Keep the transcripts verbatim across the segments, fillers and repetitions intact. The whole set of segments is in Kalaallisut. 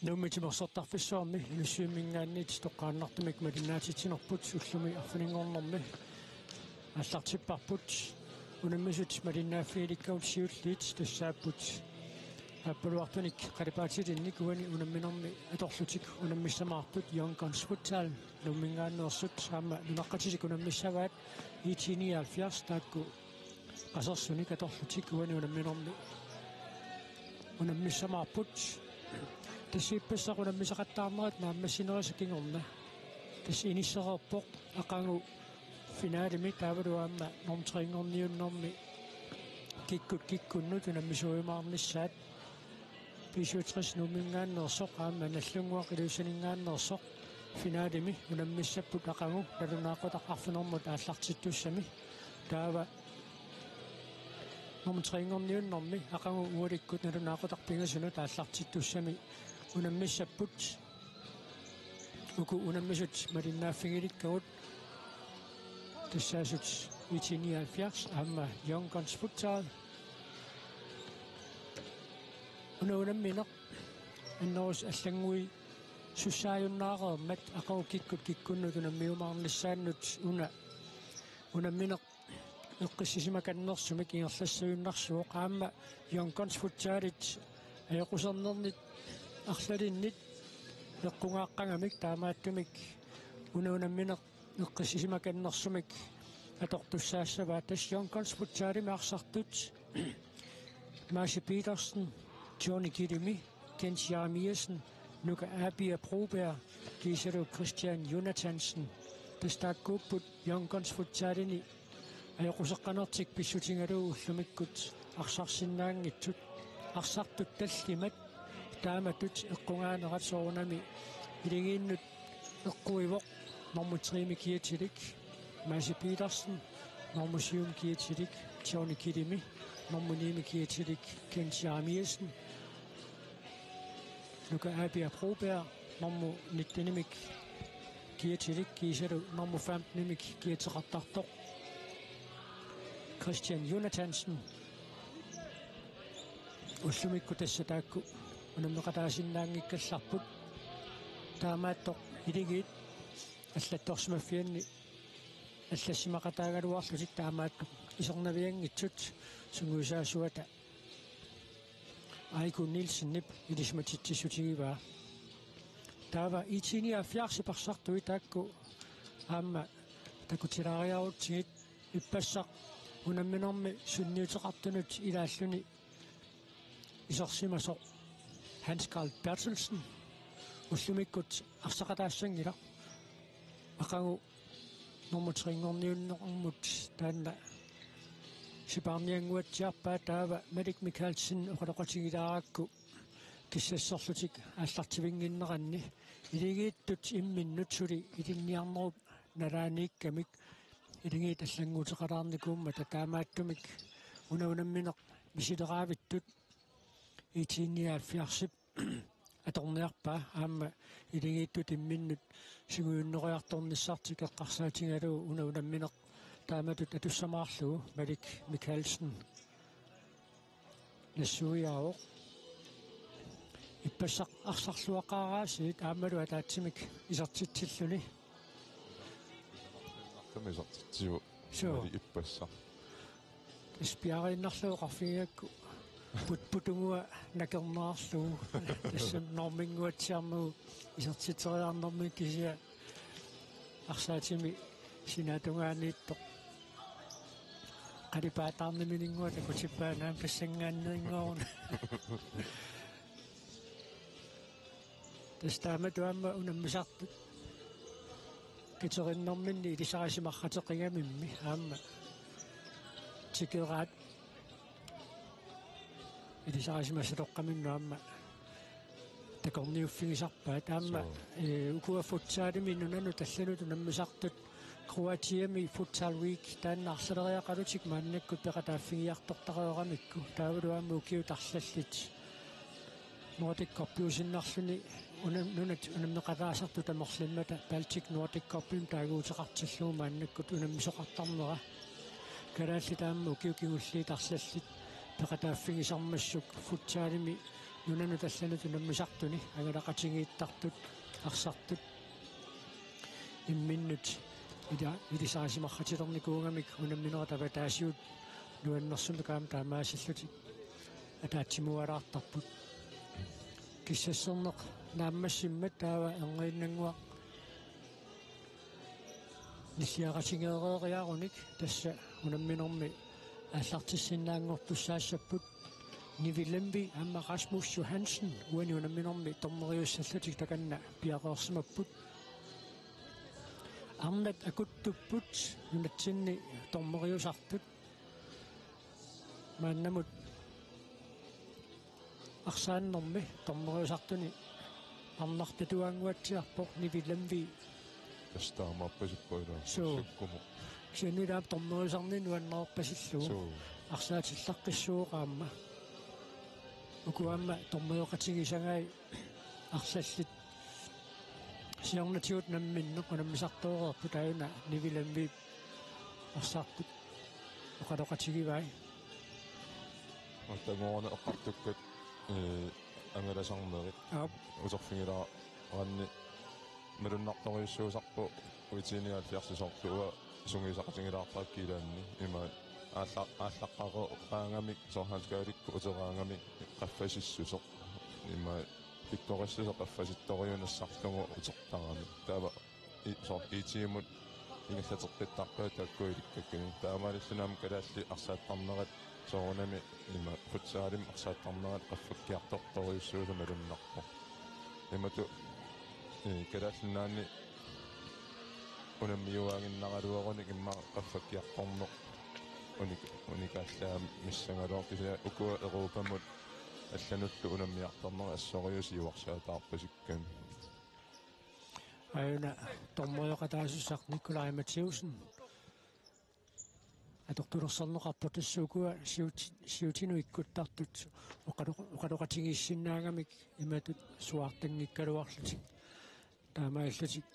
Nuummi timersortarfissuarmi Inussivimminngaanniit toqqaannartumik malinnaatitsinerput ullumi arfininngornermi aallartipparput. Unammisut malinnaaffigilikkavut siulliit tassaapput aappaluartunik qalipaatilinnik uani unamminermi atorlutik unammissamaartut Young Guns Futsal Nuumminngaanneersut aamma nunaqqatitik unammissavaat I T nioghalvfjerds taakku qasersunik atorlutik uani unamminermi unammissamaarput. Tassa ippassaq unammisaqattaarnerat naammassinerisa kingorna. Tassa inissereerpoq aqagu finalemi taavalu aamma norm tre-nngorniunnermi kikkut kikkunnut unammisuujumaarnissaat. B syvogtres Nuumminngaanneersoq aamma Nagdlunguaq Ilulissaninngaanneersoq finalemi unammissapput aqagu nalunaaqutaq arfinermut aallartittussami. Taava norm tre-nngorniunnermi aqagu ualikkut nalunaaqutaq pingasunut aallartittussami unammissapput. Uku unammisut malinnaaffigilikkagut tassaasut I T nioghalvfjerds aamma Young Guns Futsal. Una unammineq annerusumik allannguisussaajunnaareermat aqagu kikkut kikkunnut unammiumaarnissaannut una unammineq eqqissisimakannersumik ingerlassagunnarsuuvoq aamma Young Guns Futsalit ajoqusernernik arlalinnit eqqugaaqqagamik taamaattumik una unammineq eqqissisimakannersumik atortussaassavaat. Tassa Young Guns Futsalimi arsartut Maasi Petersen, Johnny Kilimi, Kent Jeremiassen, Nuka Abia Broberg, kiisalu Christian Jonathansen. Tassa taakkuupput Young Guns Futsalini ajoquseqqanertik pissutigalugu ullumikkut arsarsinnaanngitsut. Arsartut tallimat taamatut eqqugaanerat soorunami iligiinnut eqquivoq normu tre-mi kiatilik Maasi Petersen, normu syv-mi kiatilik Johnny Kilimi, normu ni-mi kiatilik Kent Jeremiassen, Nuka Abia Broberg, normu nitten-imik kiatilik kiisalu normu femten-imik kiateqartartoq Christian Jonathansen. Ullumikkut tassa taakku unammeqataasinnaanngikkallarput. Taamaattoq iligiit allattorsimaffianni allassimaqataagaluarlutik taamaattoq isernavianngitsut sungiusaasuata Aiku Nielsenip ilisimatitsissutigivaa. Taava I T nioghalvfjerds-ip arsartui taakku aamma takutilaariarutsigit ippassaq unamminermi sunniuteqartunut ilaalluni isersimasoq Hans Carl Berthelsen ullumikkut arsaqataassanngilaq. Aqagu normu tre-nngorniunnermut taanna sipaarniannguatsiarpaa taava Malik Mikaelsen oqaloqatigilaarakku kissassorlutik aallartivinnginneranni iligiittut imminnut suli ilinniarnerup nalaaniikkamik iligiit allannguuteqalaarnikuummata taamaattumik una unammineq misileraavittut I T nioghalvfjerds-ip atorniarpaa aamma iligiittut imminnut singujunnerujortornissartik eqqarsaatigalugu una unammineq taamatut atussamaarlugu Malik Mikaelsen nassuiaavoq. Ippassaq arsarluaqaaraasiit aammalu ataatsimik isertitsilluni. Artami isertitsivoq. Suu. Malik ippassaq. Tassa piaariinnarlugu oqarfigigakku put-, putungua nakernerarlugu. Tassami norminnguatsiarmagu isertitseriarnermi kisianni arsaatimi sinaatungaaniittoq. Qalipaataarnimininnguaq takutippaa naampassangaannerinnguaruna. Tassa taamatut aamma unammisartut katerinnarminni ilisarisimarrateqigaminnga aamma tikeraat ilisarisimasaloqqaminnut aamma takorniuffigisarpaat aamma. Suu. Ee, ukua futsalimi nunanut allanut unammisartut Kroatiami Futsal Week taanna arlaleriaqalutik maannakkut peqataaffigiartortareeramikku taavalu aamma ukiut arlallit Nordic Cupiusinnarluni una-, nunat unammeqataasartut amerlimmata Baltic Nordic Cupimik taaguuteqartillugu maannakkut unammisoqartarnera. Kalaallit aamma ukiut kingulliit arlallit peqataaffigisarmassuk futsalimi nunanut allanut unammisartuni angalaqatigiittartut arsartut imminnut ila ilisarisimarratilernikuugamik unamminerup avataasiup nuannersumik aamma taamaasillutik ataatsimualaartarput. Kissasserneq naammassimmat taava erniinnannguaq nilliaqatigeereeriarunik tassa unamminermi aallartissinnaanngortussaassapput. Nivi Lemvig aamma Rasmus Johansen uani unamminermi dommeriussallutik takanna piareersimapput. Arnat akuttupput nunatsinni dommeriusartut. Maannamut arsaannermi dommeriusartuni arnartatuaannguatsiarpoq Nivi Lemvig. Tassa taamaappassippoq ilaa. Suu. Sakkumu. Kisianni ilaap dommeriusarneq nuannerpasillugu. Suu. Arsaatillaqqissuuvoq aamma. Uku aamma dommerioqatigisagai arlallit siornatigut namminneq unammisartooreerput aajuna Nivi Lemvigip arsartut oqaloqatigivai. Aatsaannguaq eqqartukkat, ee, angalasarnerit. Aap. Uterfigilaaraanni malunnartorujussuusarpoq IT-nioghalvfjerdsisorlu uanga sungiusaqatigilaarpara kilaanni. Ima aalla-, aallaqqaareqqaagamik, soorlu Hans Gødikku uteraangamik qaffasissuseq. Ima pikkorissuseq qaffasittorujuuvoq nassarlugu utertarami. Taava i-, soorlu IT-mut ingerlateqqittarpaat taakku ilikkakkanik. Taamaalilluni aamma kalaallit arsaattarnerat soorunami ima futsalimi arsaattarnerat qaffakkiartortorujussuusoq malunnarpoq. Imatut, ee, Kalaallit Nunaanni unammiuaaginnaraluarunik immaqa qaffakkiartorneq unik-, unikaallaamissagaluarpoq kisianni ukua Europamut allanullu unammiartornerat assoriusiuarsaataarpasikkamik. Aajuna dommerioqataasussaq Nikolaj Mathæussen. Atortulersorneqarpoq tassa ukua siut-, siutinut ikkuttartut oqalo-, oqaloqatigiissinnaagamik imatut suaartanngikkaluarlutik. Taamaallutik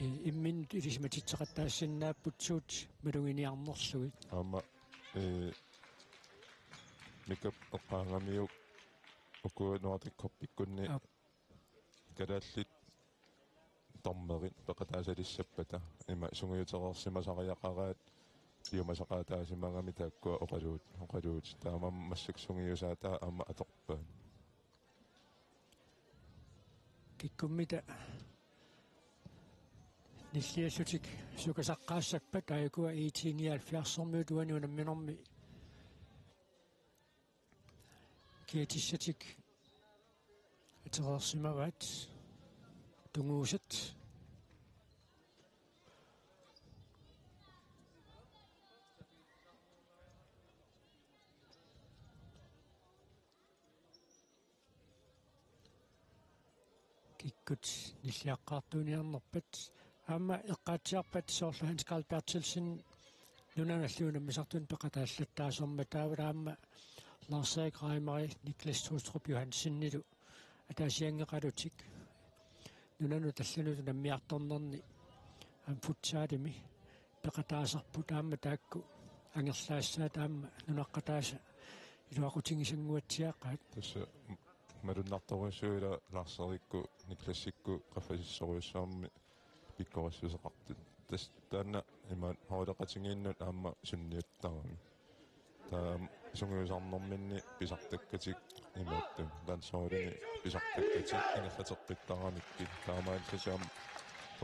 i-, imminnut ilisimatitseqattaassinnaapput suut maluginiarnerlugit. Aamma, ee, Mikap eqqaagamiuk ukua Nordic Cupikkunni Aap. Kalaallit dommerit peqataasalissappata ima sungiutereersimasariaqaraat piumasaqaataasimagami taakkua oqaluut-, oqaluutit. Taamaammat massakkut sungiusaataa aamma atorpaat. Kikkummita nilliallutik sukasaqqaassappat aajukua IT-nioghalvfjerdsermiut uani unamminermi kiatissatik atereersimavaat tunguusat. Kikkut nilliaqqaartuuniarnerpat aamma eqqaatsiarpat soorlu Hans Carl Berthelsen nunanut allanut unammisartuni peqataallattaasermat taavalu aamma Lars Erik Reimer Niklas Tostrup Johansenilu ataasianngeqalutik nunanut allanut unammiartornerni aamma futsalimi peqataasarput aamma taakku angerlaassaat aamma nunaqqataasa iluaqutigisannguatsiaaqaat. Tassa malunnartorujussuuvoq ila Lars Erikkut Niklasikkut qaffasissorujussuarmik pikkorissuseqartut. Tassa taanna ima holdeqatigiinnut aamma sunniuttarami. Taava sungiusarnerminni pisartakkatik imaattoq landsholdini pisartakkatik ingerlateqqittaramikkit taamaallutik aamma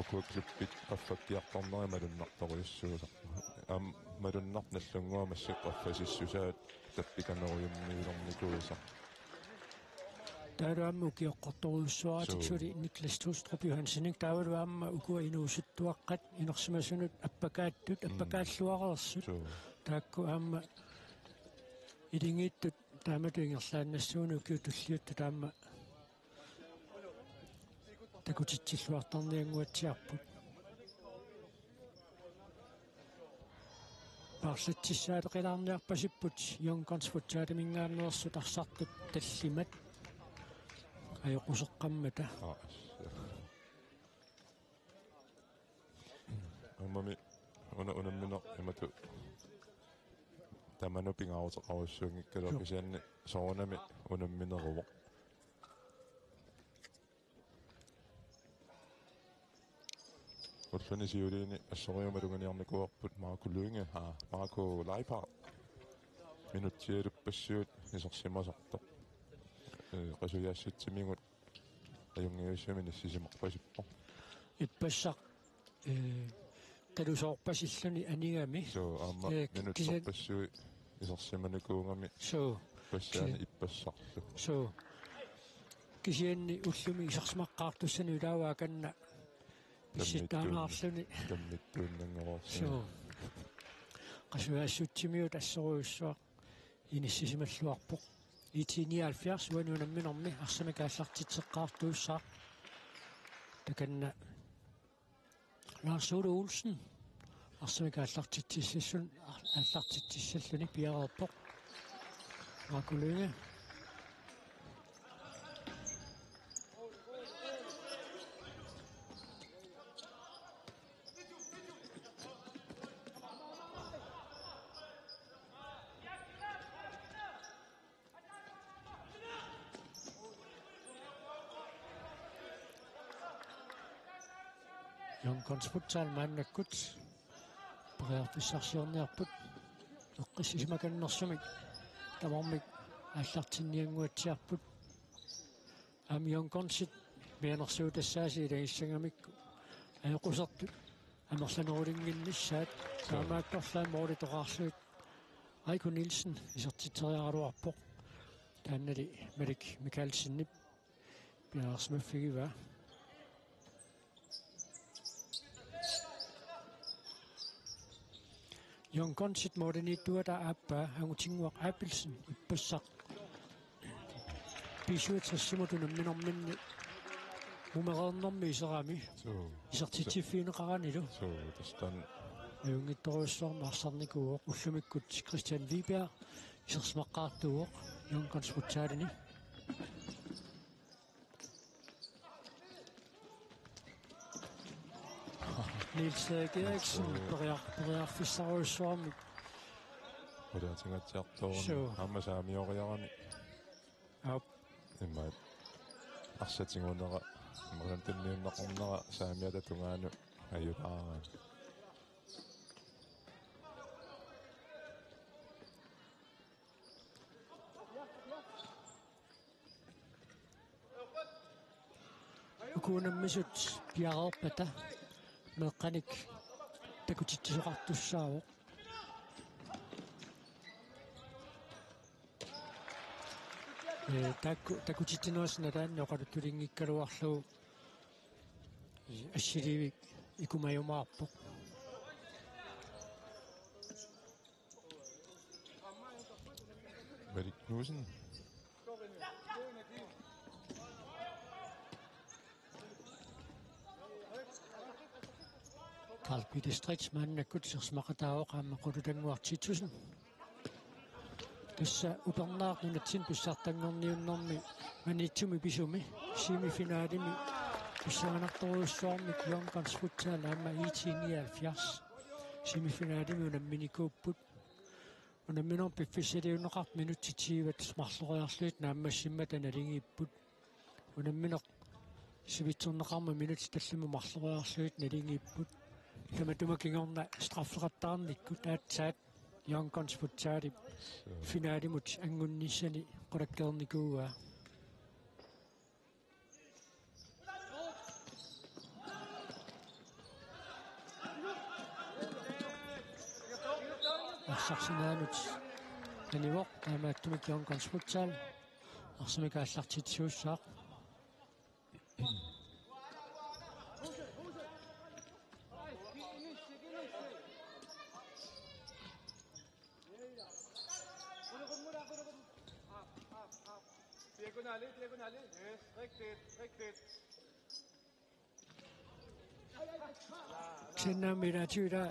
ukua klubbit qaffakkiartornerat malunnartorujussuusarput. Aamma malunnarpoq nallunnguaq massakkut qaffasissusaat tappikanerujummiilernikuusaq. Taavalu aamma ukioqqortorujussuaratik Suu. suli Niklas Tostrup Johansenik taavalu aamma ukua inuusuttuaqqat inersimasunut appakaattut Mm. appakaalluareersut. Suu. Taakku aamma ilingiittut taamatut ingerlaannassuunut ukiut tulliuttut aamma takutitsilluartarniannguatsiarput. Paarlatsissaaleqilaarniarpasipput Young Guns Futsaliminngaanneersut arsartut tallimat ajoquseqqammata. Aa. Aammami una unammineq imatut tamanut pingaaruteqarujussuunngikkaluaq Joo. kisianni soorunami unammineruvoq. Ulluni siuliini assorujuk maluginiarnikuuarput Marco Lynge, aa, Marco Leipart. Minutsialuppassuit isersimasartoq. Ee, qasujaassutsimigut ajunngivissumik inissisimarpasippoq. Ippassaq, ee, qilusoorpasilluni anigami. Suu, aamma ee, kisen- minutsorpassuit isersimanikuugami. Suu. Ippassaq, kisen- ippassarlu. Suu. Kisianni ullumi isersimaqqaartussanut ilaava akanna pissittaanaarluni. Tammittuinnanngorsi. Suu. Qasujaassutsimigut assorujussuaq inissisimalluarpoq. I T nioghalvfjerds uani unamminermi arsamik aallartitseqqaartuussaaq. Takanna Lars Ole Olsen arsamik aallartitsissallu-, aallartitsissalluni piareerpoq. Marco Lynge. Young Guns Futsal maannakkut periarfissarsiorniarput eqqissisimakannersumik tamarmik aallartinniannguatsiarput. Aamma Young Gunsit mianersuutassaasi ilagissagamikku ajoqusertut amerlanerulinnginnissaat. Suu. Taamaattorli aamma målitoqarlugit Aiko Nielsen isertitseriaraluarpoq. Taannali Malik Mikaelsenip piareersimaffigivaa. Young Gunsit målimiittuata aappaa Angutinnguaq Abelsen ippassaq B syvogtres-imut unamminerminni mumereernermi iserami. Suu. Isertitsiffigineqaranilu. Suu, tassa taanna. Ajunngitsorujussuarmik arsarnikuuvoq, ullumikkut Christian Wiberg isersimaqqaartuuvoq Young Guns Futsalini. Niels Erik Eriksen periar-, periarfissarujussuarmik. Quliatingatsiartooruni. Suu. Aamma saamioriarami. Aap. Imaat. Arsaq tiguneqarnera, imaluunniit tunniunneqarnera saamiata tungaanut ajulaarami. Uku unammisut piareerpata meeqqanik takutitsisoqartussaavoq. Ee, taakku takutitsinerup nalaani oqaluttulinngikkaluarlugu, ee, assiliivik ikumajumaarpoq. Malik Knudsen. Karl Peter Stritz maannakkut isersimaqataavoq aamma Qulutannguaq Titussen. Tassa upernaaq nunatsinni pissartanngorniunnermi Maniitsumi pisumi semifinalimi pissanganartorujussuarmik Young Guns Futsal aamma I T nioghalvfjerds semifinalimi unamminikuupput. Unamminermi piffissaliunneqartut minutsit tyvet marloriarlugit naammassimmata naligiipput. Unammineq sivitsorneqarmat minutsit tallimat marloriarlugit naligiipput. Tamatuma kingorna straffeqattaarnikkut aatsaat Young Guns Futsalip finalimut anngunnissani qulakkeernikuuaa. Arsaq sinaanut anivoq, taamaattumik Young Guns Futsal arsamik aallartitsisuussaaq. Diagonali, diagonali. Yes, rigtigt, rigtigt. Kisianni aamma ilaatigut ila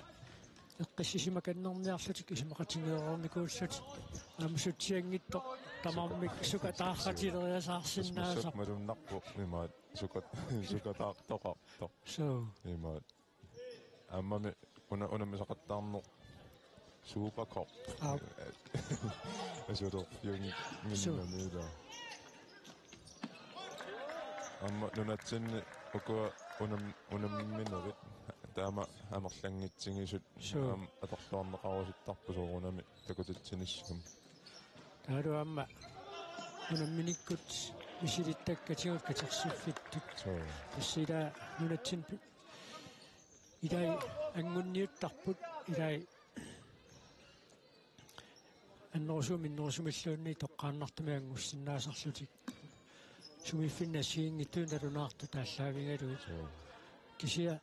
eqqissisimakannerniarlutik isumaqatigeereernikuullutik. Aamma sutsianngitsoq tamarmik sukataarlatilerisarsinnaasarput. Malunnarpoq imaat sukat-, sukataartoqartoq. Suu. Imaat. Aammami una-, unammisaqattaarneq Supercup. Aap. Asulerfiunngimmat. Suu. Aamma nunatsinni ukua unam-, unamminerit taama amerlanngitsigisut. Suu. Aamma atorluarneqarusuttarput soorunami takutitsinissamut. Taavalu aamma unamminikkut misilittakkatigut katersiffittut. Suu. Tassa ila nunatsinni pi-, ilai angunniuttarput, ilai annerusumik minnerusumilluunniit toqqaannartumik angussinnaasarlutik. Sumiiffinni assigiinngitsut nalunaartut aallaavigalugit. Suu. Kisianni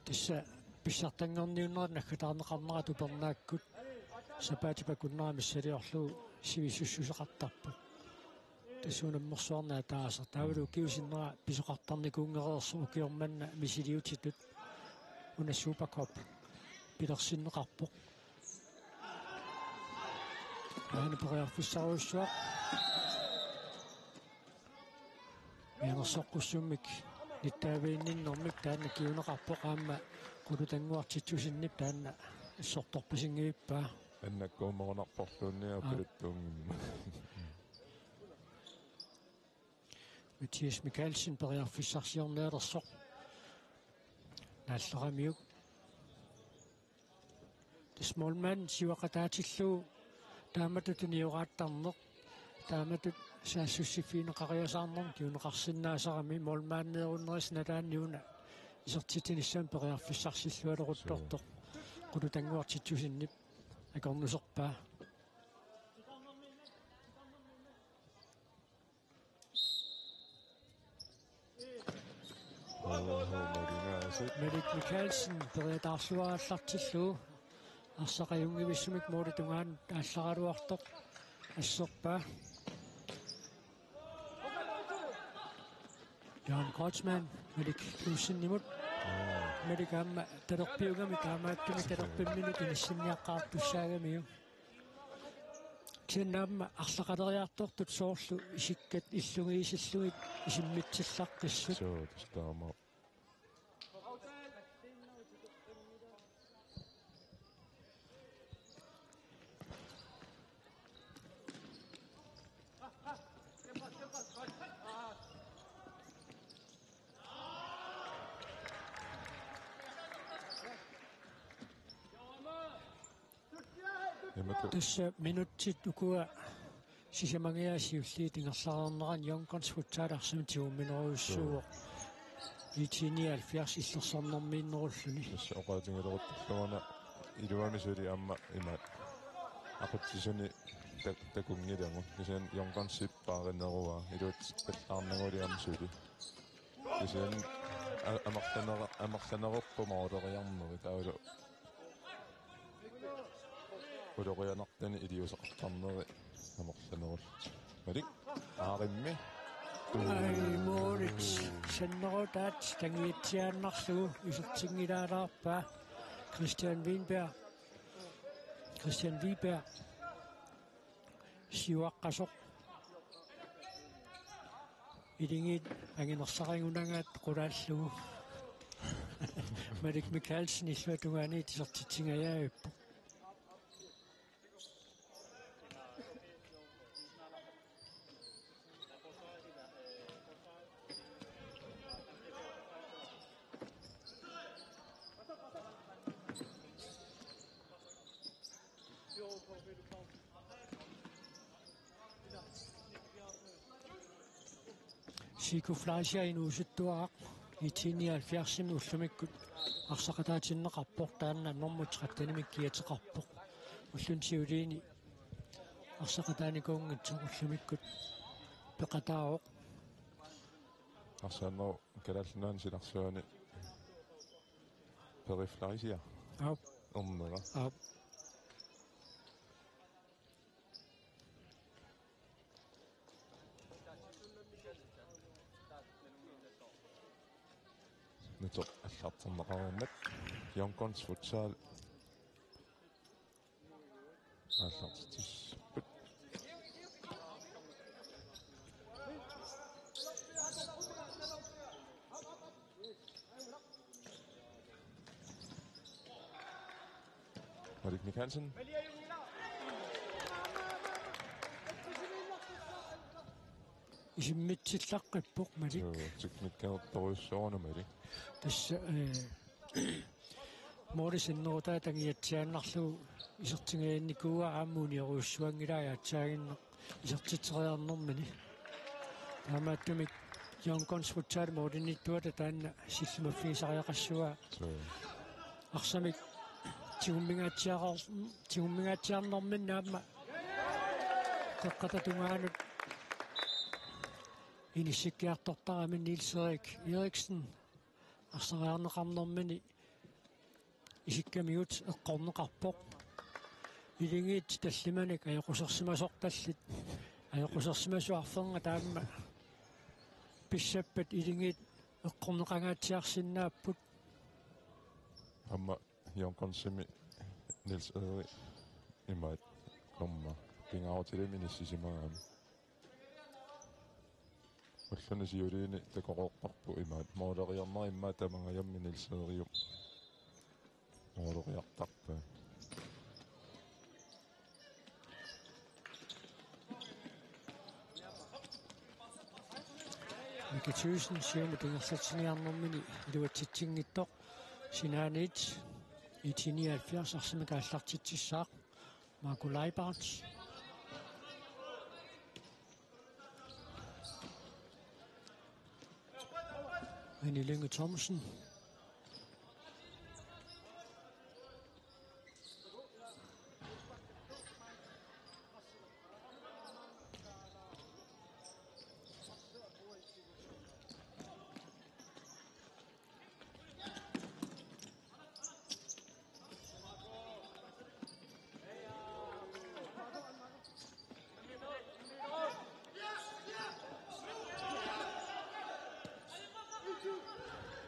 tassa pissartanngorniunnerat naggataarneqarnera tupernaakkut sapaatip akunnera missiliorlugu sivisussuseqartarpoq. Tassa unammersuarneq ataaseq. Taavalu ukiup sinnera pisoqartarnikuunngereersoq ukioq manna misiliutitut una Supercup pilersinneqarpoq. Aana periarfissarujussuaq. Mianersoqqussummik nittaaviginninnermik taanna kinguneqarpoq, aamma Qulutannguaq Titussenip taanna assortorpisinngilluinnarpaa. Annakkuummerunarporluunniit. Aa. Apiluttuunngimmat. Mathias Mikaelsen periarfissarsiornialersoq. Naalleramiuk. Tassa målmand siuaqataatillugu taamatut tunioraattarneq, taamatut saassussiffigineqariasaarnermut kinguneqarsinnaasarami, målmandeerunnerisa nalaani una isertitsinissamut periarfissarsillualeruttortoq. Suu. Qulutannguaq Titussenip akornuserpaa. Malik Mikaelsen periataarluarallartillugu arsaq ajunngivissummik målip tungaanut aallaraluartoq asserpaa. Jørgen Kreutzmann, Malik Knudsenimut. Malik aamma talerpiugami, taamaattumik talerpimminut inissinniaqqaartussaagamiuk. Kisianni aamma arlaqaleriartortut soorlu isikkat illugiisillugit isimmitsillaqqissut. Suu, tassa taama. Imatut. Tassa minutsit ukua sisamangajaat siulliit ingerlareernerani Young Guns Futsal arsamik tigumminerujussuuvoq. Suu. I T nioghalvfjerds illersornermiinnerulluni. Tassa oqaatigileruttorluarlunga iluamik suli aamma imaat aqutsisuni tak-, takunngilagut. Kisianni Young Gunsip paarineruaa iluatsittallaarnaguli aamma suli. Kisianni a-, amerlanera-, amerlaneruppoq måleriarneri taavalu ulorianartuni iliuuseqartarneri amerlanerullutik. Malik, aarimmi. Ai, målit sannerutaat, tangiatsiaannarlugu isertinngilaalaarpaa. Christian Wienberg. Christian Wienberg. Siuaqqasoq. Ilingiit anginersarigunagaat qulaallugu. Malik Mikaelsen illuatungaani isertitsingajavippoq. Siko Fleischer inuusuttuaraq I T nioghalvfjerdsimi ullumikkut arsaqataatinneqarpoq, taanna nummer trettenimik kiateqarpoq. Ulluni siuliini arsaqataanikuunngitsoq ullumikkut peqataavoq. Arsaannerup Kalaallit Nunaanni silarsuani Peri Fleischer. Aap. Ernera. Aap. Nutsoq aallartinneqareermat Young Guns Futsal aallartitsissapput. Malik Mikaelsen. isimmitsillaqqippoq Malik. Joo, teknikkertorujussuaruna Malik. Tassa, eh, måli sinnerutaa tangiatsiaannarlugu isertingajanikuuaa aamma uniorujussuanngilaa aatsaaginnaq isertitseriarnermini. Taamaattumik Young Guns Futsal målinnittuata taanna sillimaffigisariaqassavaa. Joo. Arsamik tigummingaatsiarar-, tigummingaatsiarnerminni aamma qeqqata tungaanut inissikkiartortarami Niels Erik Eriksen arsariarneqarnermini isikkamigut eqqorneqarpoq. Ilingiit tallimanik ajoqusersimasortallit. Ajoqusersimasut arfernat aamma pissappat ilingiit eqqorneqangaatsiarsinnaapput. Aamma Young Gunsimi Niels Erik imaat aamma pingaarutilik inissisimagami. Ulluni siuliini takoqqipparput imaat. Måleriarnera immaqa tamangajammi Niels Eeriup måleriartarpaa. Mika Thyssen siumut ingerlatsiniarnermini iluatsitsinngitsoq. Sinaaniit I T nioghalvfjerds arsamik aallartitsissaaq. Marco Leibart. René Lynge Thomsen.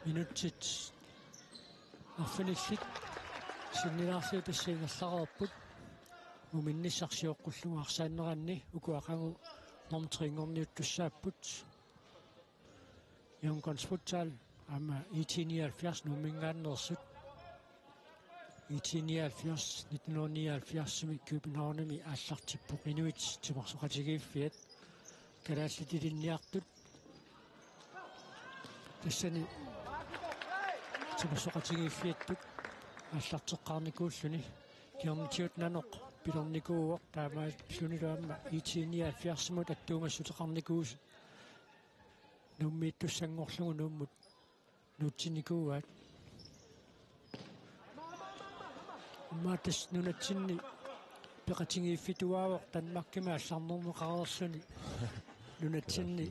Minutsit arfinillit sinnilaarlugit tassa ingerlareerput. Muminnissaq sioqqullugu arsaanneranni uku aqagu nummer tre-nngorniuttussaapput. Young Guns Futsal aamma I T nioghalvfjerds Nuumminngaanneersut. I T nioghalvfjerds, nitten hundrede nioghalvfjerdsimi Københavnimi aallartippoq inuit timersoqatigiiffiat. Kalaallit ilinniartut tassani timersoqatigiiffiattut aallarteqqaarnikuulluni. Kingornatigut nanoq pilernikuuvoq taamaalillunilu aamma I T nioghalvfjerdsimut attuumassuteqarnikuusoq. Nuummiittussanngorlugu Nuummut nuutsinnikuuaat. Aamma tassa nunatsinni peqatigiiffituaavoq Danmarkimi aallarnerneqareersuni. Nunatsinni,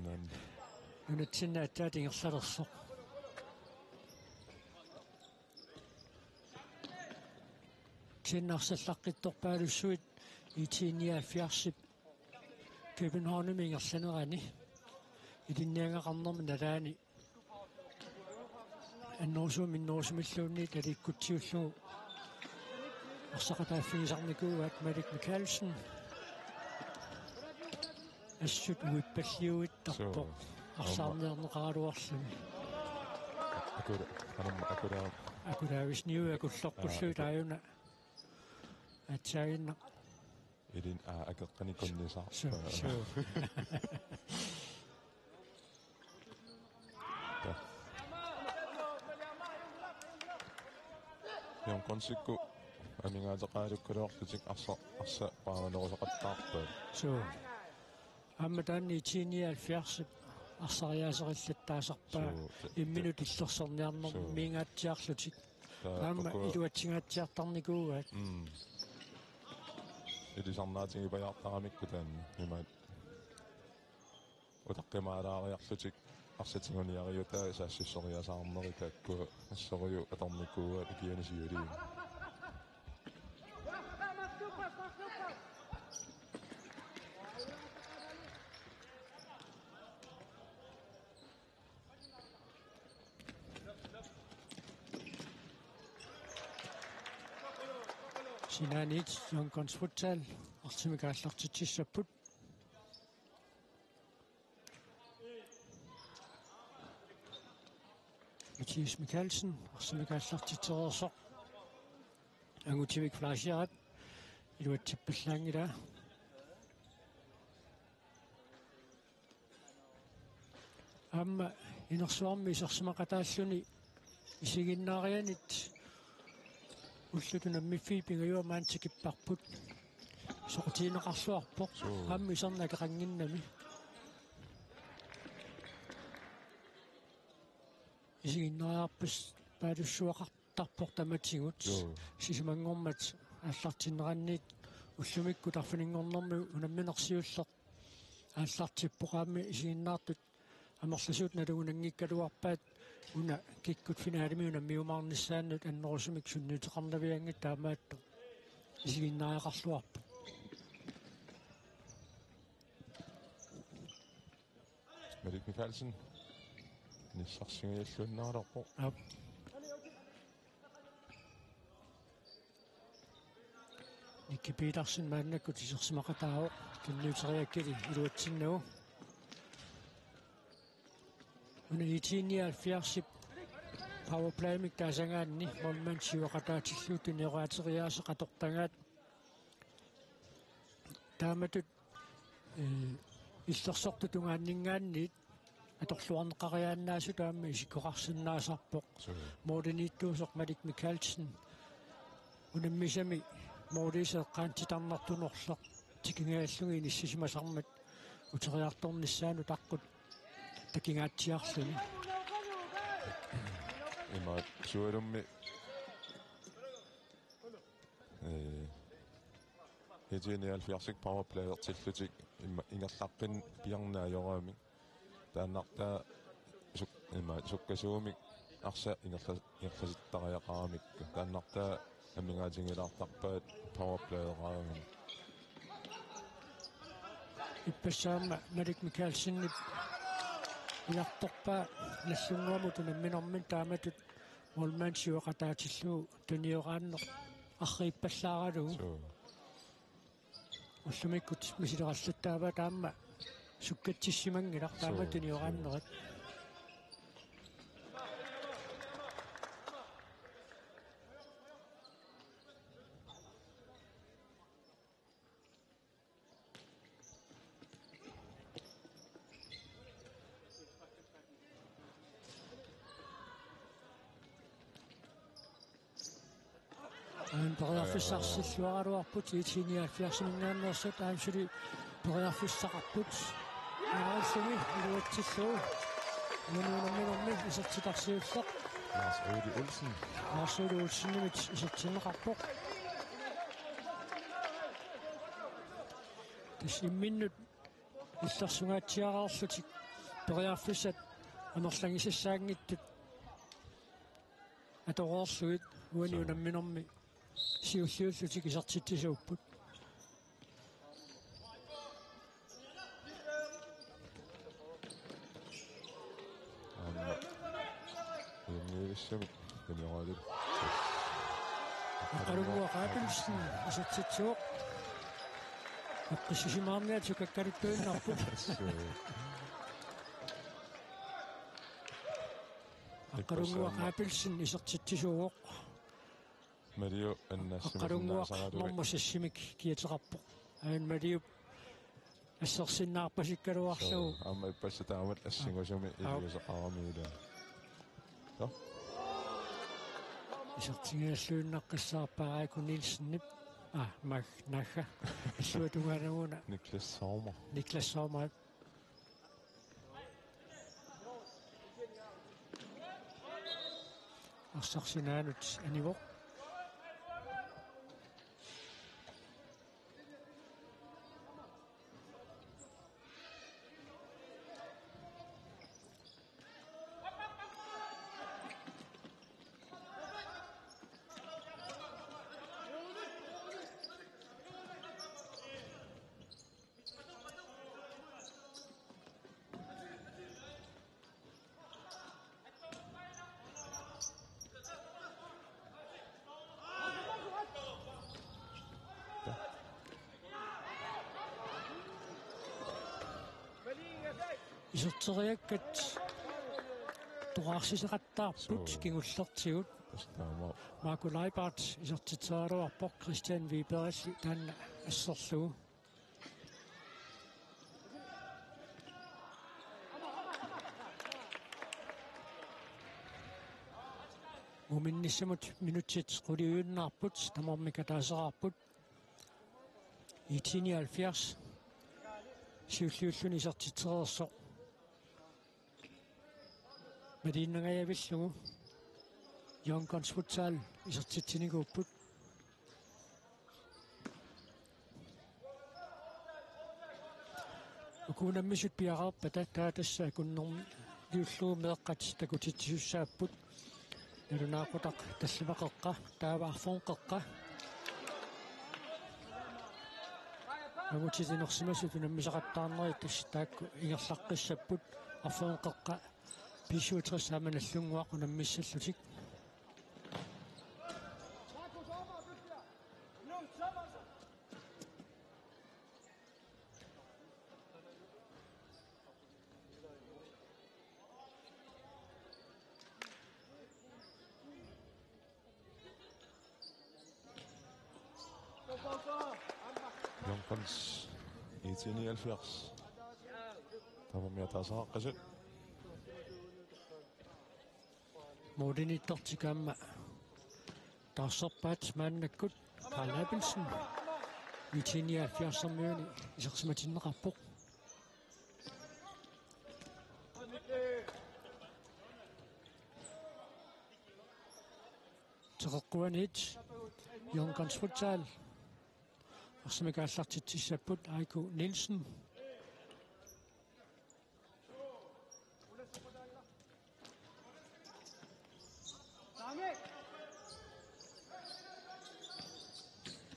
nunatsinni aatsaat ingerlalersoq. Kisianni arsallaqqittorpaalussuit I T nioghalvfjerdsip Københavnimi ingerlanerani ilinniagaqarnermi nalaani annerusumik minnerusumilluunniit aliikkutsiullugu arsaqataaffigisarnikuuaat Malik Mikaelsen. Assut uippalliuittarpoq. Suu. Arsaarniarneqaraluarluni. Akula-, anam-, akula-, Akulaavisniui akulloqqulluit. Aa, aku- aajuna aatsaaginnaq. Ilin-, aa, akeqqanik kunnisaarpaa. Suu, suu. Ta. Young Gunsikkut amigaateqarukkaluarlutik arsa-, arsaq paarinerusaqattaarpaat. Suu. Aamma taanna I T nioghalvfjerds arsariaaseqillattaasarpaa. Suu, ta-, ta-, imminut illersorniarnermiingaatsiarlutik. Ta-, aamma ukua- iluatsingaatsiartarnikuuaat. Mm. Ilisarnaatigipajaartaramikku taanna. Imaat. Utaqqimaalaariarlutik arsaq tiguniariutaa saassussoriasaarneri taakkua assorujuk atornikuuaat ukiuni siuliini. Sinaaniit Young Guns Futsal arsamik aallartitsissapput. Mathias Mikaelsen, arsamik aallartitsereersoq. Angutivik Fleischerip iluatsippallaanngilaa. Aamma inersuarmi isersimaqataalluni isiginnaarianit ullut unammiffiit pingajuat maani tikipparput. Soqutigineqarluarpoq. Suu. Aamma iserneq akeqannginnami. Isiginnaariarpasipaalussuaqar- tarpoq tamatigut. Joo. Sisamanngormat aallartinneranniit ullumikkut arfininngornermi unammineq siulleq aallartippoq, aamma isiginnaartut amerlasuut nalugunanngikkaluarpaat una kikkut finalemi unammiumaarnissaannut annerusumik sunniuteqarnavianngitsoq, taamaattoq isiginnaariaqarluarpoq. Malik Mikaelsen. Nissarsigalluinnarpoq. Aap. Nikki Petersen maannakkut isersimaqataavoq, tunniuteriakkili iluatsinnagu. Una IT nioghalvfjerdsip powerplaymik taasagaanni målmand siuaqataatillugu tuniorateriaaseq atortagaat. Taamatut, eh, illersortut tungaanninngaanniit atorluarneqariaannaasutut aamma isikkoqarsinnaasarpoq. Suu. Målimiittuusoq Malik Mikaelsen. Unammisami måliisa eqqaani titarnartunorlu tikingajallugit inissisimasarmat uteriartornissaanut aqqut takingaatsiarluni. Ima sualummi, eh, IT nioghalvfjerdsip powerplayertillutik ima ingerlaqqinneq piarneq ajoramik. Taannartaa suk-, ima sukkasuumik arsaq ingerla-, ingerlasittariaqaramikku. Taannartaa amigaatigilaartarpaat powerplayeraangamik. Ippassaq aamma Malik Mikaelsenip ujartorpaa Nagdlunguamut unamminermini taamatut målmand siuaqataatillugu tunioraanneq arriippallaaralugu. Suu. Ullumikkut misilerallattaavaa taama sukkatsissimanngilaq taama. Suu, tunioraannerat. Aamma periarfissarsilluaraluarput IT nioghalvfjerdsimminngaanneersut, aamma suli periarfissaqarput. Aarlumi iluatsillugu. Unamminermi isertitaq siulleq. Lars Ole Olsen. Lars Ole Olsenimit isertinneqarpoq. Tassa imminnut illersugaatsiareerlutik periarfissat amerlagisassaanngitsut atoreerlugit uani. Suu. Unamminermi siulliullutik isertitsisuupput. Aamma. Uunniivissami tunioraatigut. Aqqalunnguaq Abelsen isertitsivoq. Eqqissisimaarniat sukakkaluttuinnarput. Suu. Aqqalunnguaq Abelsen isertitsisuuvoq. Maliu annassimasinnaasaraluit. Aqqalunnguaq nummer seksimik kiateqarpoq. Aamma Maliup assersinnaarpasikkaluarlugu. Suu, aamma ippassaq taamatut assingusumik. Aap. Iliuuseqarami ilaa. Suu. Isertigigalluinnaqqissaarpaa Aiko Nielsenip. Ah, Mag-, Nagga. Illuatungaanaguna. Niklas Sommer. Niklas Sommer. Arsaq sinaanut anivoq. Iserteriakkat toqqarsisaqattaarput. Suu. Kingullertigut. Tassami. Marco Leibart isertitseraluarpoq, Christian Wibergilli taanna asserlugu. Muminnissamut minutsit quliujunnaarput, tamarmik ataaseraarput. IT nioghalvfjerds siulliulluni isertitsereersoq maliinnangajavillugu Young Guns Futsal isertitsinikuupput. Uku unammisut piareerpata taava tassa akunnerliullugu meeqqat takutitsisussaapput. Nalunaaqutaq tallimaqeqqa, taava arfernup qeqqa. Angutit inersimasut unammisaqattaarnerit tassa taakku ingerlaqqissapput, arfernup qeqqa B syvogtres aamma Nagdlunguaq unammissallutik. Young Guns IT nioghalvfjerds. Tamarmik ataaseraqqasut. Moodinittortik aamma taarserpaat maannakkut. Karl Abelsen, IT nioghalvfjerds-ermiuni isersimatinneqarpoq. Teqeqquaniit Young Guns Futsal arsamik aallartitsissapput. Aiku Nielsen.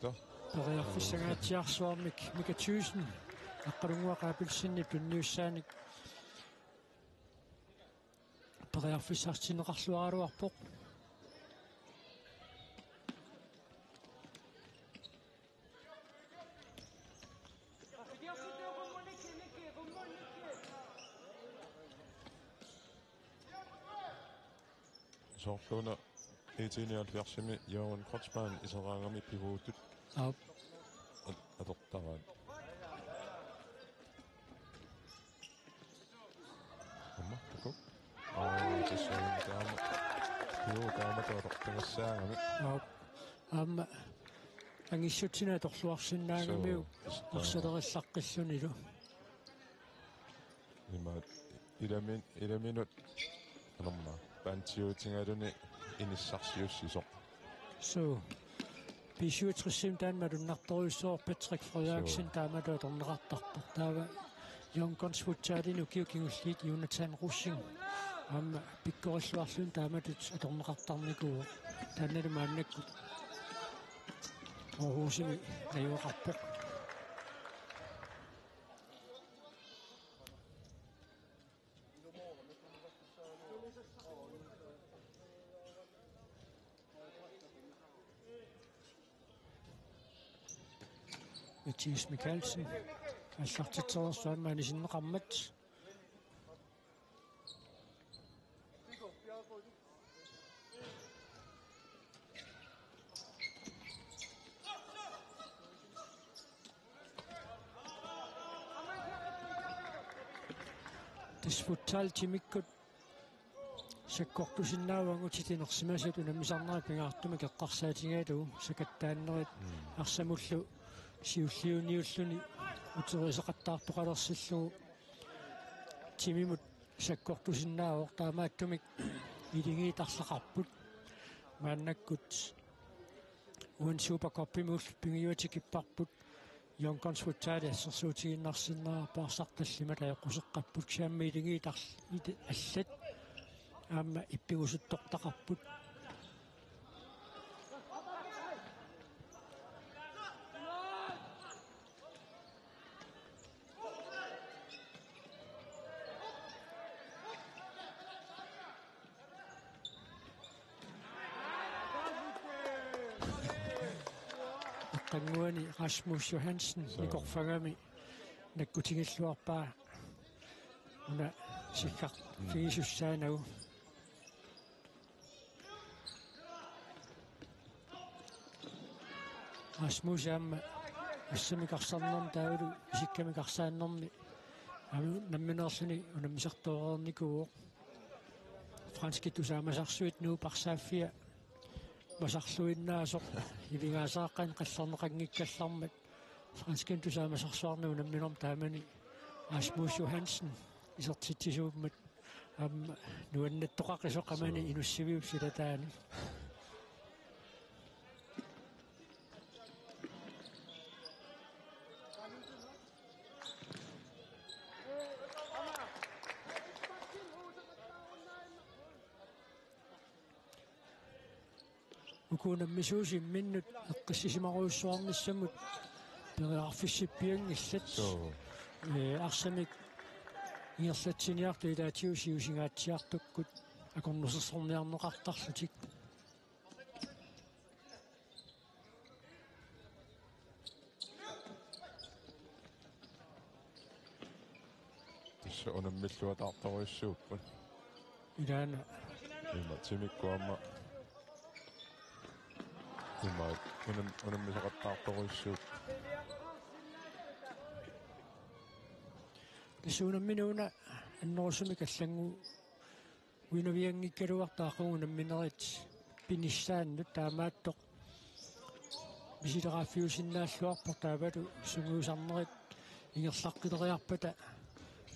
Too. Periarfissangaatsiarsuarmik Mika Thyssen Aqqalunnguaq Abelsenip tunniussaanik periarfissartinneqarluaraluarpoq. Soorluuna IT nioghalvfjerds-imi Jørgen Kreutzmann iseraangami pivuutut. Aap. At-, atortaraat. Aamma, taku. Aa, tassa taama. Juu, taama atortagassaagami. Aap. Aamma angissutsineq atorluarsinnaagamiuk. Suu, tassa taama. Arsalerillaqqillunilu. Imaat ilamin-, ilaminut anorma pantiutigaluni inissarsiussisoq. Suu. B syvogtres-imi taanna malunnartorujussuuvoq, Patrick Frederiksen. Suu. Taamatut atorneqartarpoq. Taava Young Guns Futsalimi ukiut kingulliit Jonathan Rosing aamma pikkorilluarluni taamatut atorneqartarnikuuvoq. Taannalu maannakkut Aarhusimi najugaqarpoq. Mathias Mikaelsen. Aallartitsereersoq aamma anisinneqarmat. Tassa futsal timikkut sakkortusinnaavoq angutit inersimasut unammisarnerat pingaartumik eqqarsaatigalugu sakattaannerit. Mm. Arsamullu siulliuniulluni uteriseqattaartoqalersillugu timimut sakkortusinnaavoq, taamaattumik iligiit arlaqarput maannakkut. Uani Supercuppimi ullut pingajuat tikipparput Young Guns Futsal assersuutigiinnarsinnaavoq, arsaq tallimat ajoquseqqapput, kisianni iligiit arl-, it-, allat aamma ippigusuttortaqarput. Aqqannguani Rasmus Johansen. Suu. Nikorfagami nakkutigilluarpaa una sikkar-, mm, figisussaanagu. Rasmus aamma assamik arsarnermi taavalu isikkamik arsaannermi aamma nammineerluni unammisartoreernikuuvoq. Franskit tusaamasarsuit Nuup arsaaffia masarluinnaasoq ivigaasaqqan qallerneqanngikkallarmat. Fransken tusaamasarsuarni unamminermi taamani Rasmus Johansen isertitsisuummat aamma nuannattoqaqisoq qamani. Suu. Inussiviup silataani. Uku unammisuusut imminnut eqqissisimarujussuarnissamut periarfissippianngillat. Suu. Ee, arsamik ingerlatsiniartut ilaatigut siusingaatsiartukkut akornusersorniarneqartarlutik. Tassa unammilluataartorujussuupput. Ilaana. Ima timikkut aamma. Ima unam-, unammisaqattaartorujussuupput. Tassa unammineq una annerusumik allanngu- uinavianngikkaluartoq aqagu unamminerit pinissaannut, taamaattoq misileraaffiusinnaalluarpoq taavalu sungiusarnerit ingerlaqqileriarpata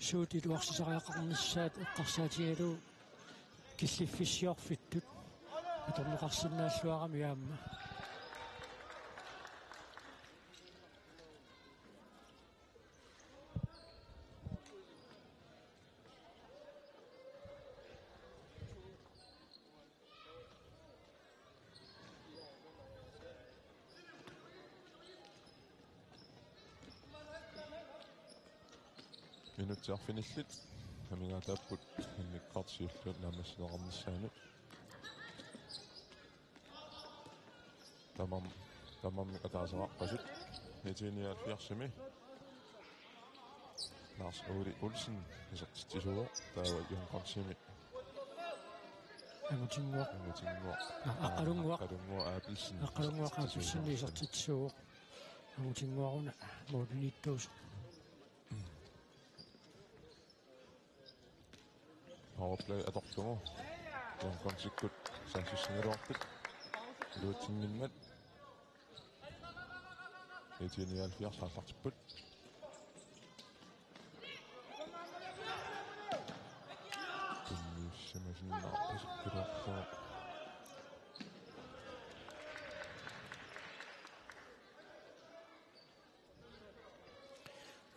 suut iluarsisariaqarnissaat eqqarsaatigalugu killiffissiorfittut atorneqarsinnaalluarami aamma. Minutsit arfinillit amigaataapput immikkoortut siulliit naammassineqarnissaannut. Tamarm-, tamarmik ataaseqarpasut. Nitten nioghalvfjerdsimi Lars Ole Olsen isertitsisuuvoq, taava Young Gunsimi Angutinnguaq. Angutinnguaq. Aa, Aqqalunnguaq. Aqqalunnguaq Abelsen. Aqqalunnguaq Abelsen isertitsisuuvoq. Angutinnguaq una målimiittuusoq. Powerplay atorlugu. Young Gunsikkut saassussigaluarput. Iluatsinnginnatta. Nitten nioghalvfjerds aallartipput. Tunniussimasinnaarpasippiluarlugu.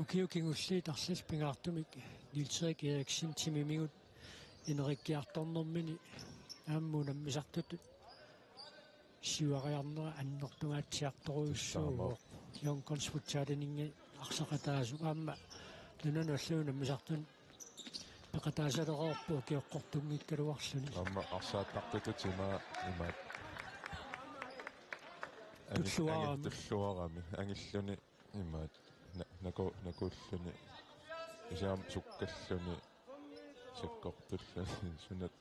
Ukiut kingulliit arlallit pingaartumik Niels Erik Eriksen timimigut inerikkiartornermini aamma unammisartutut siuariarnera annertungaatsiartorujussuuvoq. Taamaappoq. Young Guns Futsalininngaanniit arsaqataasut aamma nunanut allanut unammisartunut peqataasalereerpoq ukioqqortunngikkaluarluni. Aamma arsaattartutut ima imaat. Angil-, Tulluarami. Angil-, tulluarami. Angilluni imaat. Na-, naku-, nakuulluni. Kisianni sukkalluni. Sakkortulluni. Sunat.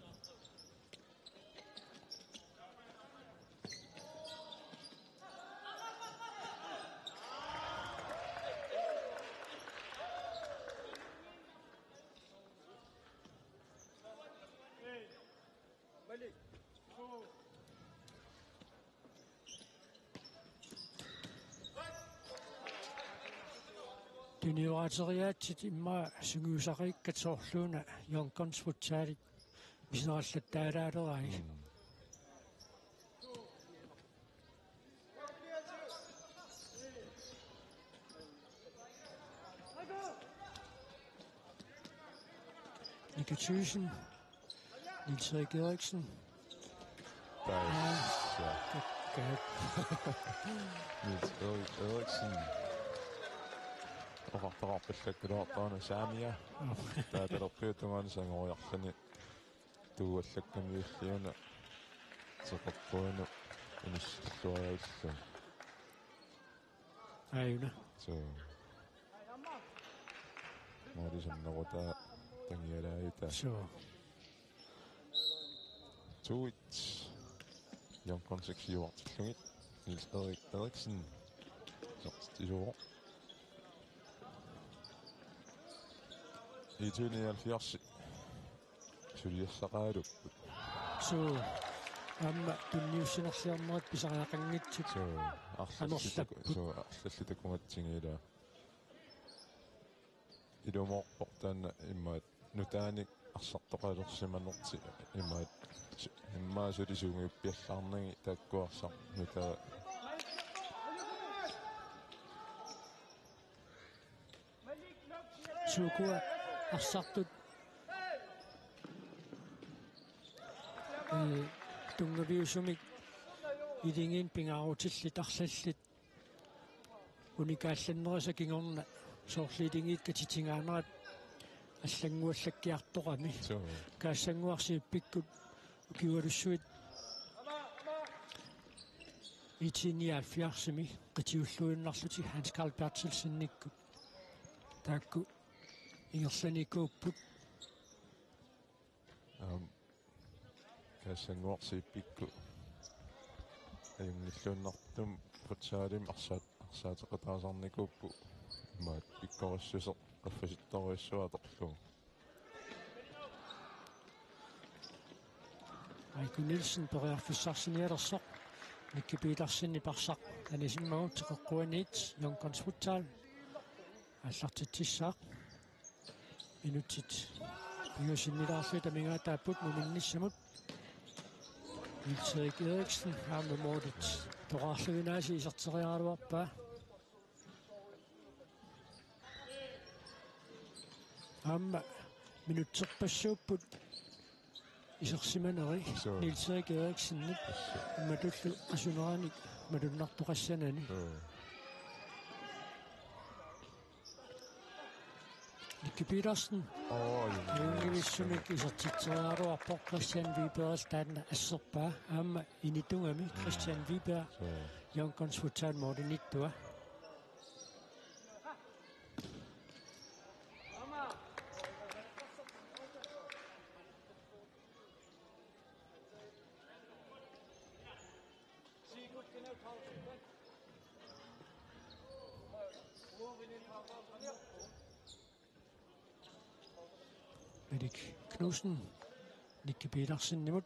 Tuniorateriaatsit immaqa sungiusariikkat soorluuna Young Guns Futsalit misinerallattaalaaleraat. Mm. Nicky Thyssen. Niels Erik Eriksen. Tassa. Aa, okay. Niels Erik Eriksen. Oqartoqarpallakkaluartoq una saamia. Taava talerpiata tungaanut sangoriarluni. Tuuallakkamiulliuna seqerpuinut inissilluarilluni. Aajuna. Suu. Maali sannerutaa tangialaita. Suu. Tuit. Young Gunsik siuartillugit. Niels Erik Eriksen. Isertitsisuuvoq. Nitten nioghalvfjerds. Suliassaqaalupput. Suu. Aamma tunniussinerliornerit pisariaqanngitsut. Suu, arlallit amerlapput. Taku-, suu, arlallit takugatsigu ilaa. Ilumoorpoq taanna imaat nutaanik arsartoqalersimanertik imaat su-, immaqa suli sungiuppiallaarnagit taakku arsaq nutaa. Suu, ukua arsartut, ee, tunngaviusumik iligiinnut pingaarutillit arlallit unikaallannerisa kingorna soorlu iligiit katitingaanerat allannguallakkiartorami. Suu. Kaassannguaq Seepikkut ukiualussuit I T nioghalvfjerdsimi qitiulluinnarlutik Hans Carl Berthelsennikkut. Taakku ingerlanikuupput. Aam, Kaassannguaq Seepikkut ajunngilluinnartumik futsalimi arsaat-, arsaateqataasarnikuupput imaat pikkorissuseq qaffasittorujussuaq atorlugu. Aiko Nielsen periarfissarsinialersoq. Nicky Petersenip arsaq anisimmagu teqeqquaniit Young Guns Futsal aallartitsissaaq. Minutsit pingasunnilaarlugit amigaataapput muminnissamut. Niels Erik Eriksen aamma målit toqarluinaasi iserteriaraluarpaa. Aamma minutserpassuupput isersimaneri. Suu. Niels Erik Eriksenip. Suu. Imatullu asuneranik malunnartoqassanani. Suu. Nicky Petersen. Oi. Ajunngivissumik isertitseriaraluarpoq, Christian Wiberg taanna asserpaa. Aamma initugami Christian Wiberg. Suu. Young Guns Futsal målimiittua. Erik Knudsen, Nicky Petersenimut.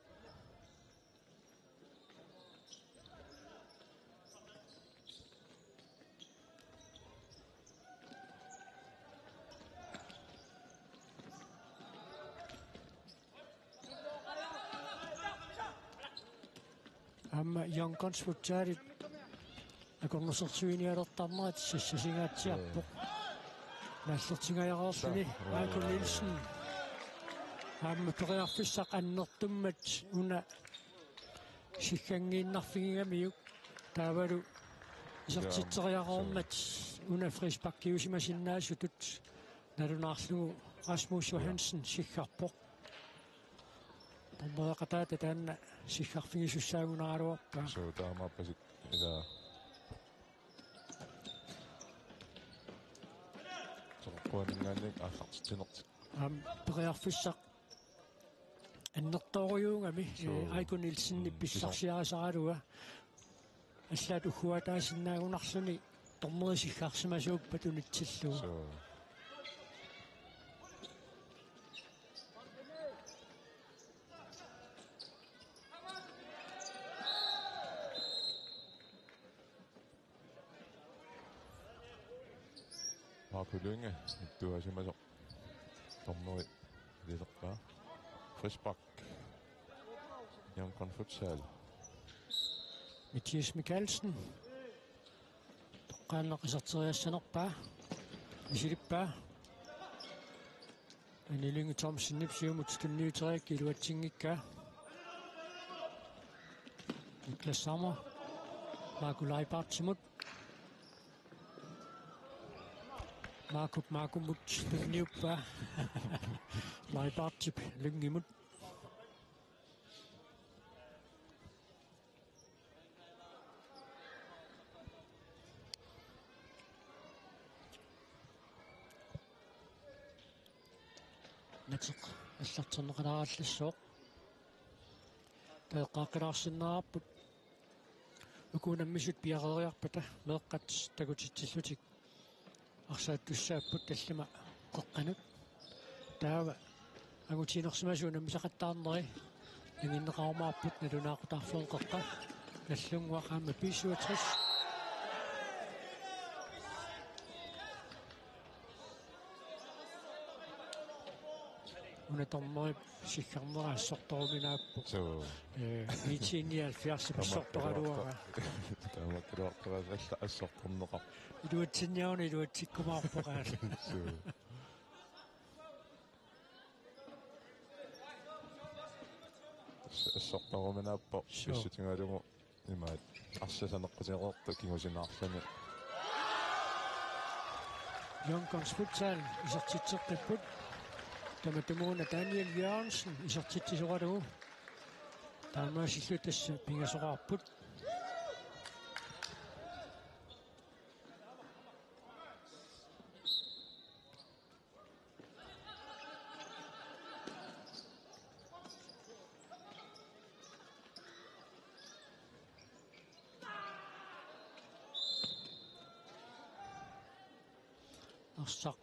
Aamma Young Guns Futsalip akornusersuinialertarnerat sassasingaatsiarpoq. Naallertingajareerluni. Michael Nielsen. Aamma periarfissaq annertummat una sigganngiinnarfigigamiuk, taavalu isertitseriaroormat una frisparkiusimasinnaasutut nalunaarlugu Rasmus Johansen siggarpoq. Dommereqataata taanna siggarfigisussaagunaraluarpaa. Suu, taamaappasit ilaa. Soqquaninngaanniit aallartitsinertik. Aamma periarfissaq annertoorujuugami. Suu. Ee, Aiko Nielsenip pissarsiarisaraluaa. Allaat ugguataasinnaagunarluni dommeri siggarsimasuuppat unitsillugu. Suu. Marco Lynge, ittuasimasoq. Dommeri ililerpaa. Frispark. Young Guns Futsal. Mathias Mikaelsen. Toqqaannaq iserteriassanerpaa. Misilippaa. Anne Lynge Thomsenip siumut tunniuteriak iluatsinngikkaa. Niklas Sommer. Marco Leibartsimut. Marco, Marcomut tunniuppaa. Leibartip Lyngemut. Nateq allarterneqalaarallassaaq. Taava eqqaaqqilaarsinnaavarput. Uku unammisut piareeriarpata meeqqat takutitsillutik arsaattussaapput tallimat qeqqanut. Taava angutiginersimasut unammisaqattaarneri Nanginneqarumaarput nalunaaqutaq arfineq-qeqqa. Nallunnguaq aamma B syvogtres. Una dommerip siggarnera assortoruminaappoq. Suu. Eh, nitten nioghalvfjerds assortoraluara. Tamakkiluartoq alla assortorneqarpoq. Iluatsinniaruna iluatsikkumaarpoq aamma. Suu. Assortoruminaappoq. Suu. Pissutigalugu imaat arsaq saneqqutigereertoq kingusinaarluni. Young Guns Futsal isertitseqqipput. Tamatumuuna Daniel Jørgensen isertitsisoralugu. Taamaasillutik tassa pingasoqarput. Arsaq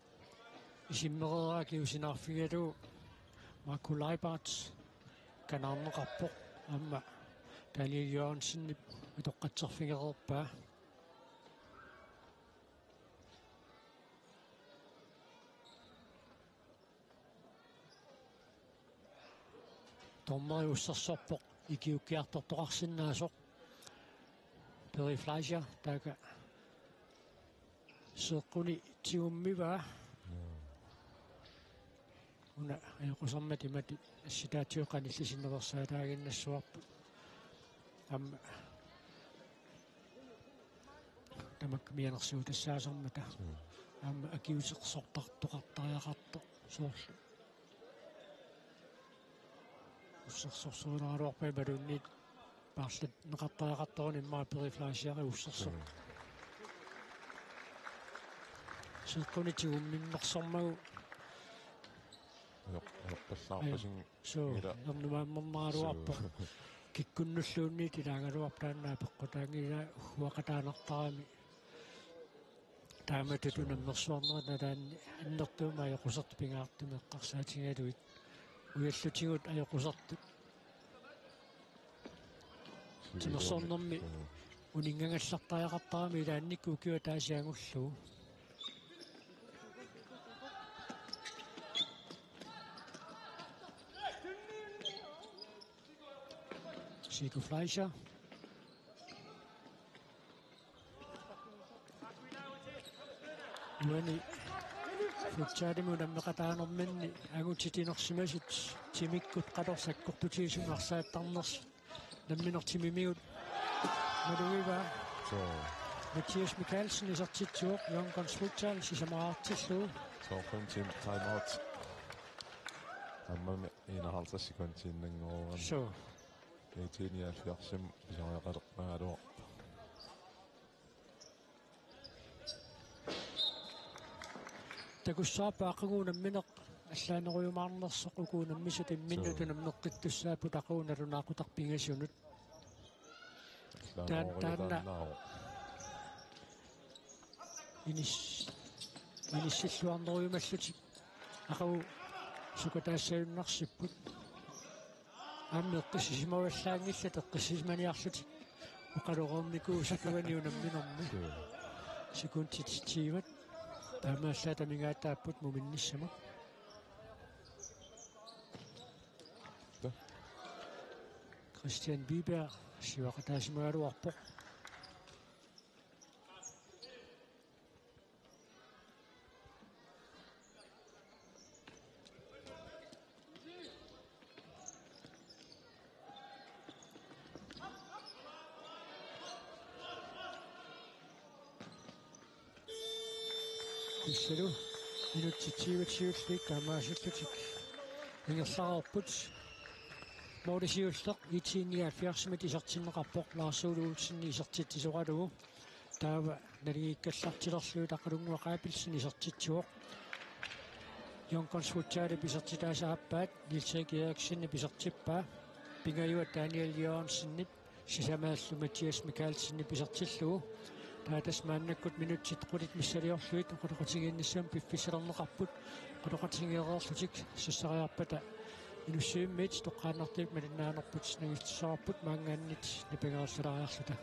isimmereeraa kingusinaarfigalugu Marco Leibert kanaarneqarpoq aamma Daniel Jørgensenip atoqqatserfigereerpaa. Dommeri ussersorpoq ikiuukkiartortoqarsinnaasoq. Peri Fleischer taakku seeqquni tigummivaa. Una ajoqusermat imatut assitaatsigut qanillisinnaveersaalaaginnassavarput. Aamma tamakku mianersuutassaasarmata. Mm. Aamma akiuusersortartoqartariaqartoq soorlu. Ussersorsuunaraluarpaa imaluunniit paarlanneqartariaqartoruni immaqa Peri Fleischer ussersoq. Mm. Seeqquni tigumminnersormagu. Ajoq-, ajoqqallaarpasinngilaq. Suu, ila. Ernumaammernaaraluarpoq. Suu. Kikkunnulluunniit ilaagaluarpoq taanna peqqutaanngilaq uagutaqaannartarami. Taamatut unammersuarnerit nalaanni annertuumik ajoqusertut pingaartumik eqqarsaatigalugit. Ujallutigut ajoqusertut. Suu. Timersornermi. Mm. Uninngagallartariaqartarami ilaannikkut ukioq ataaseq angullugu. Siku Fleischer. Uani futsalimi unammeqataanerminni angutit inersimasut timikkut qanoq sakkortutigisumik arsaattarnersut. Nammineq timimigut malugivaa. Suu. Mathias Mikaelsen isertitsivoq, Young Guns Futsal sisamaraartillugu. Soorlu en time, time out. Aammami enoghalvtreds sekundiinnanngoruan. Suu. Nitten nioghalvfjerds pisariaqalerpagaluarpoq. Takussavarput aqagu nammineq allaanerujumaarnersoq, uku unammisut imminnut. Suu. Unammeqqittussaapput aqagu nalunaaqutaq pingasunut. Taan-, taanna. Allaanerujulaannaavoq. Inis-, inissilluarnerujumallutik. Aqagu sukataassagunarsipput. Aamma eqqissisimagallarlutik, eqqissisimaniarlutik oqaloreernikuusut uani unamminermi. Suu. Sekundit tyve. Taamaallaat amigaataapput muminnissamut. Taa. Christian Wiberg siuaqataasimagaluarpoq. Tassalu minutsit tyve tyve-llu taamaasillutik ingerlareerput. Måli siulleq I T nioghalvfjerds-imit isertinneqarpoq, Lars Ole Olsen isertitsisoralugu. Taava naligiikkallartilerlugit Aqalunnguaq Abelsen isertitsivoq. Young Guns Futsalip isertitaasa aappaat Niels Erik Eriksenip isertippaa. Pingajuat Daniel Jørgensenip sisamaallu Mathias Mikaelsenip isertillugu. Taava tassa maannakkut minutsit qulit missiliorlugit oqaloqatigiinnissamut piffissalerneqarput. Oqaloqatigeereerlutik sassariarpata Inussivimmiit toqqaannartumik malinnaanerput nangittussavarput maanngaanniit nipangerusulaariarluta.